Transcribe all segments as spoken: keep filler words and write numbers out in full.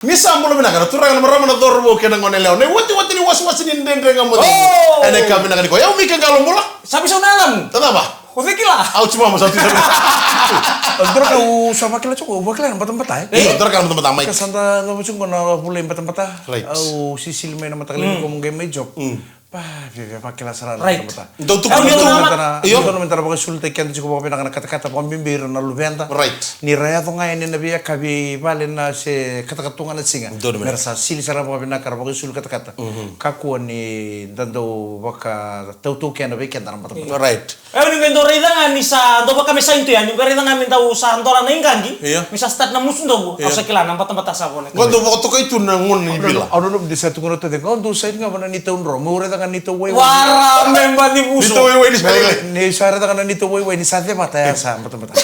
Ni sa bula vinaka na turaga, na marama, na cauravou kei na goneyalewa, na iwatiwati ni wasewase ni Dredre Ga Mo Cegu. Oh! Ena yakavi vinaka nikua, o yau Mika Qalobula. Sa veisau na yalomu? Cava? O cei kila? Au sa tu mai, sa tu mai. Au sa vakila tiko, au vakila na batabata, e? Io, dua na ka na batabata, Mike. Ka sa da, da vutsu qo na vula i batabata. Right. Au sisili mai na mataka lailai, mm, ko mo qai mai job. Mm. Pa, via, via vakila sara na, right, batabata. Dou tukuna, io, tu. Dou na, io, dou na meda vakasulutaki keda tiko vakavinaka na katakata, vakabibi ira na luveda. Right. Ni ra yaco ga yani ena veiyakavi vale na se katakata tu ga na siga. Dou na meda. Mera sa sili sara vakavinaka, ra vakaisulu katakata. Mhm. Kakua ni da dau vakatautaukena vei keda na batabata. Right. E, ni qai dau raica ga ni sa dau vaka me sa tu yani, ni qai raica ga me dau sa dola na iqaqi, io, ni sa start na musu dovu, io, au sa kila na batabata sa vo na. Qo dau vakatokai tu na gauna ni vila. Au nanuma ni sa tukuna tu o cei, qo dau sa ri ga vaka na neitou dro, meu raica ga neitou waiwai. Wara me baci vuso. Neitou waiwai ni sa, me, ni sa raica ga na neitou waiwai ni sa cevata, ya sa batabata.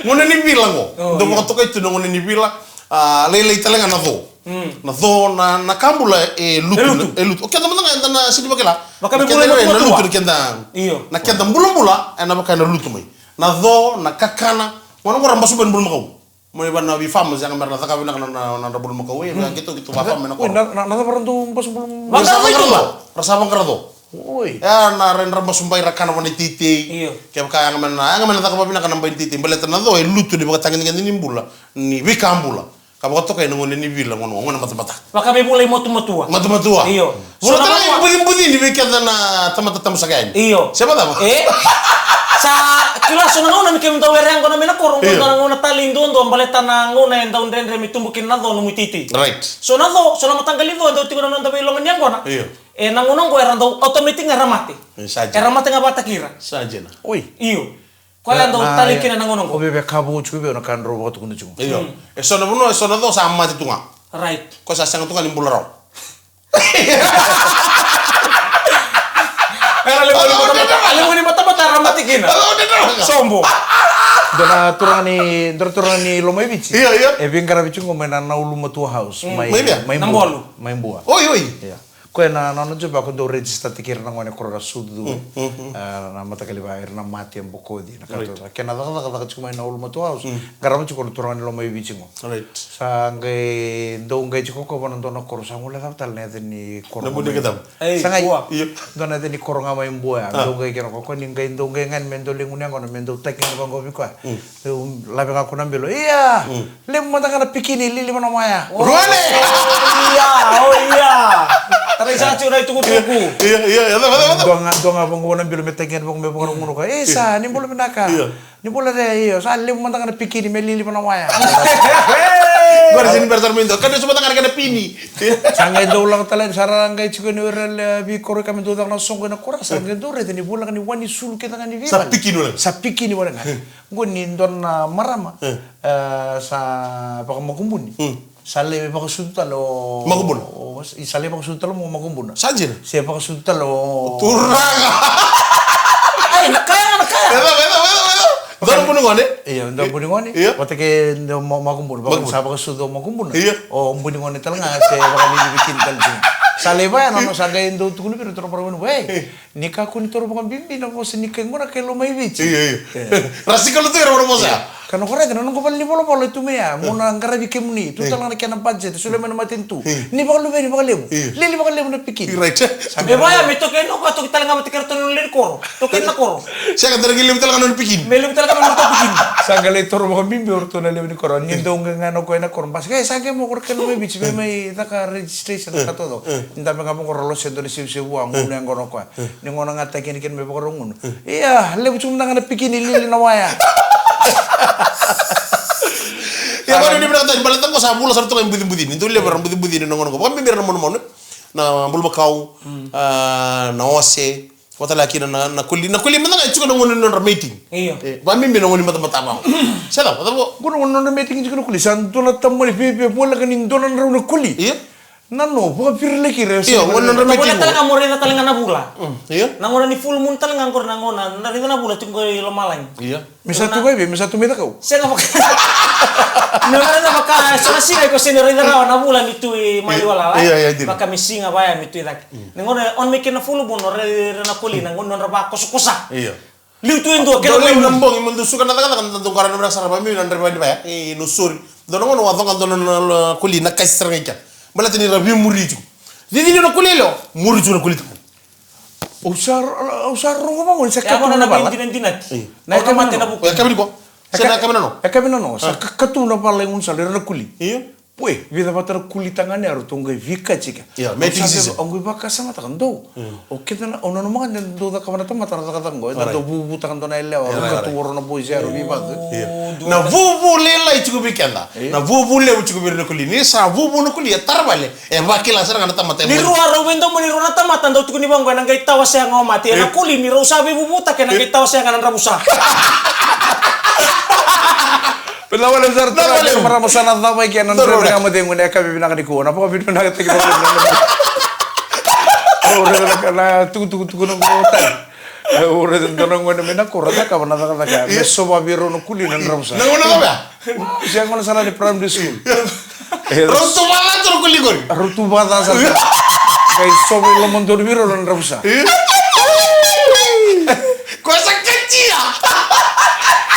Gauna ni vila qo. Oh, dau, io, vakatokai tu na gauna ni vila. A, lailai tale ga na co. Mm. Na co, na, na ka bula e lutu, e lutu, e lutu. O keda mada ga eda na sega ni vakila. Vaka me bula e lutu, na keda, io, na keda bulabula ena vaka ena lutu mai. Na co, na kakana, gauna qo ra basu mai na bulumakau. Mai vei na vei farmers, ya ga mera na cakava vinaka na, na, na nodra bulumakau. E, mm, vei keitou, keitou vaka farm ena koro. Oi, na, na, na cava ra dau basu bulu-, ra sa vaqara co. Ra sa vaqara co. Oi. Ya na, ra, ra basu bai, ra kana vaka na iteitei. Io. Kevaka ya ga mera na, ya ga mera na cakava vinaka na bai ni iteitei. Baleta na co e lutu ni ivakatagedegede ni bula, ni veika bula. Ka vakatokai na gauna ni vila, gauna, gauna batabata. Vaka me bula i matumatua. Matumatua. Io. Vula, so na tale ga i bucibuci ni vei keda na tamata tabu saka yani. Io. Se vacava? E? Sa kila, so na gauna ni kemudou were yaqona mai na koro, io, gauna, gauna tale i duadua, baleta na gauna e dau dredre me tubu kina na co, nomu iteitei. Right. So na co, so na mataqali co e dau tiko na noda veiloma ni yaqona. Io. E, na gauna qo era dau automatic ga era mate. E, sa dina. Era mate ga vakataki ira. Sa dina. Oi. Io. Koya e dau tali kina na gauna qo. O veve ka vou tiko vei au na ka drau vakatukuna tiko. Io. Mm. E so na vanua, e so na co sa mate tu ga. Right. Ko sa sega tu ga ni bula rawa. Era levu ni batabata, levu ni batabata era mate kina. Sobo. Dua na turaga ni, dua na turaga ni Lomaiviti. Io, io. E veiqaravi tiko mai na, na Ulumatua House. Mm. Mai, mai Bua. Mai Bua. Oi, oi. Io. Koya na, na nona job, ko dau register-taki ira na gone koro ra sucu. Mm, mm, mm. Ah, na mataqali va, ira na mate, bokoci, na ka, right, toka. Kena cakacaka, caka tiko mai na Ulumatua House. Mm. Qarava tiko na turaga ni Lomaiviti qo. Right. Sa qai dau qai tiko ko vana dua na koro, sa guilecava tale na yaca ni koro. Na Bua ni Kadavu. Ei, sa qai, Bua. Io. Dua na yaca ni koro ga mai Bua ya. Ah. Dau qai kena ko, ko ni qai dau qai ga ni me dau lai gunu yaqona, me dau taki ga vaqo vei koya. Mm. Dau lave ga ko na bilo. Ia! Mm. Levu mada ga na pikini, lili vana waya. Rua ne! Oh, ia, oh, ia. Tarai sa tiko na itukutuku. Ia, ia, ia, ia, ia. Dua ga, dua ga vaqo na bilo me taki ga vaqo me vakarau gunu ka. E, sa, ni bula vinaka. Ia. Ni bula de, io. Sa levu mada ga na pikini me lili vana waya. Qori sini bera sara me dua. Ka dua so mada ga na kena pini. Sa qai dau lako tale, sa ra qai tiko ni ira le veikoro ka me dau caka na soqo ena koro. Sa qai dau raica ni voleka ni wanisulu kece ga ni veivale. Sa pikini wale. Sa pikini wale ga. Qo ni dua na marama, e, sa vakamakubuni. Mm. Sa lai vakasucu tale o makubuna. O, sa lai vakasucu tale o makubuna. Sa dina. Se vakasucu tale o turaga. Ai, na kaya, na kaya. Eca, eca, eca, eca. Dua na buni gone? Io, dua na buni gone. Io. Vata kei dua ma-, makubuna. Makubuna. Sa vakasucu o makubuna. Io. O buni gone tale ga, se vakalilivi kina tale tiko. Sa lai vaya, nona sa qai dau tukuna vei ira na turaga, "Ei." Ni kakua ni toro vakabibi na vosa ni kai gona kai Lomaiviti. Io, io. E. Ra sika lutu era na vosa. Io. Ka na ko raica na noqu vale ni volavola e tu mai ya. Mo na qaravi kemuni. Tu tale ga na kena budget. Solia mai na matanitu. Io. Ni vakaluveni vakalevu. Io. Lili vakalevu na pikini. Right. Sa me vaya me toki ena koro, toki tale ga vata kei ratou na lewe ni koro. Toki ena koro. Sega, tale ga levu tale ga na pikini. Me levu tale ga na pikini. Sa qai lai toro vakabibi o ratou na lewe ni koro. Ni dau qai ga na ko ena koro. Basi, e, sa qai mo koro kai Lomaiviti. Me mai caka registration ka taucoko. Ni dabe ga vaqo ra lose dua na sevusevu vua, gunu yaqona o koya. Ni gauna ga e taki yani kina me vakarau gunu. Ia, levu tiko mada ga na pikini, lili na waya. Ia, vaka ni vinakata ni baleta qo sa vula sara toka e bucibuci. Ni dau levu era bucibuci ni na gauna qo. Vakabibi ira na manumanu. Na bulumakau, a, na ose. Vata la kina na, na koli, na koli mada ga e tiko na gauna ni nodra mating. Io. E, vakabibi na gauna ni matamata vaqo. Se cava, cava. Qo na gauna ni nodra mating tiko na koli. Sa dua na tamani viavia voleka ni dua na drau na koli. Io. Na no, vakavirilaki ira. Io, gauna ni nodra mating. Gauna tale ga mo raica tale ga na vula. Mm, io. Na gauna ni full moon tale ga qori na gauna, na raica na vula tiko qori i lomalagi. Io. Me sa tu mai vei, me sa tu mai Cakau. Sega vaka. Ni o raica vaka, so na siga iko sega ni raica rawa na vula ni tu i maliwa lala. Io, io, dina. Vaka me siga vaya me tu i cake. Mm. Ni gauna on mai kina na full moon, o raica na koli, na gauna nodra vakosakosa. Io. Liu tu e dua, kena dau liu na bogi, mo dau suka na cakacaka, na dau qara na vinaka sara, vakabibi na draiva ni vaya. E, no sori. Dua na gauna au a coqa dua na, na, na koli na kasi sara ga i kea. Baleta ni ra veimuri tiko. Cici liu na koli yalewa, muri tiko na koli tagane. Au sa, au sa rogo vaqo ni sa katu na vala. Io. Na yakavi na noa. Yakavi ni koya. Se na yakavi na noa. Yakavi na noa. Sa ka-, katu na vala e gaunisala, ira na koli. Io. Pue, vica vata na koli tagane ya ratou qai veikati kea. Io, me tisi. Au qai vakasamataka, dou. Mm. O keda na, au nanuma ga ni dau cakava na tamata na cakacaka qo, eda dau vuvutaka dua na yalewa, ruka tu o rau na boys ya, rau veivacu. Io. Na vuvu lailai tiko vei keda. Io. Na vuvu levu tiko vei ira na koli. Ni sa vuvu na koli, e tara vale, e vakila sara ga na tamata. Ni rua rau veidomo, ni rua na tamata, dau tukuni vaqo, ena qai tawasea ga o mate. Ena koli, ni rau sa veivuvutaka, ena qai tawasea ga na dravusa. Vinaka vakalevu sara, vinaka vakalevu. Marama, sa na cava i kea na Dredre Ga Mo Cegu ena yakavi vinaka nikua. Na vakavinavinakataki vakalevu. Au raica na ka na tukutukutuku na bau tani. Au raica dua na gone mai na koro, cakava na cakacaka. Me sova vei rau na koli na dravusa. Na gone cava ya? Wow, se gone sara ni primary school. Rau tu vakaca tu na koli qori. Rau tu vakaca sara. Qai sova i lomadonu vei rau na dravusa. Ko sa katia.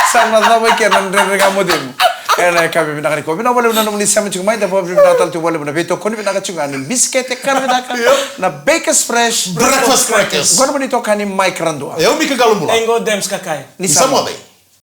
Sa na cava i kea na Dredre Ga Mo Cegu ena yakavi vinaka nikua. Vinaka vakalevu na nomuni sema tiko mai, da vakavinavinaka tale tiko vakalevu na veitokoni vinaka tiko ga ni bisikete, kana vinaka na Bakers Fresh Breakfast Crackers. Qo na nomuni itokani Mike Radua. E au Mika Qalobula. E qo Dems Kakai. Ni sa moce.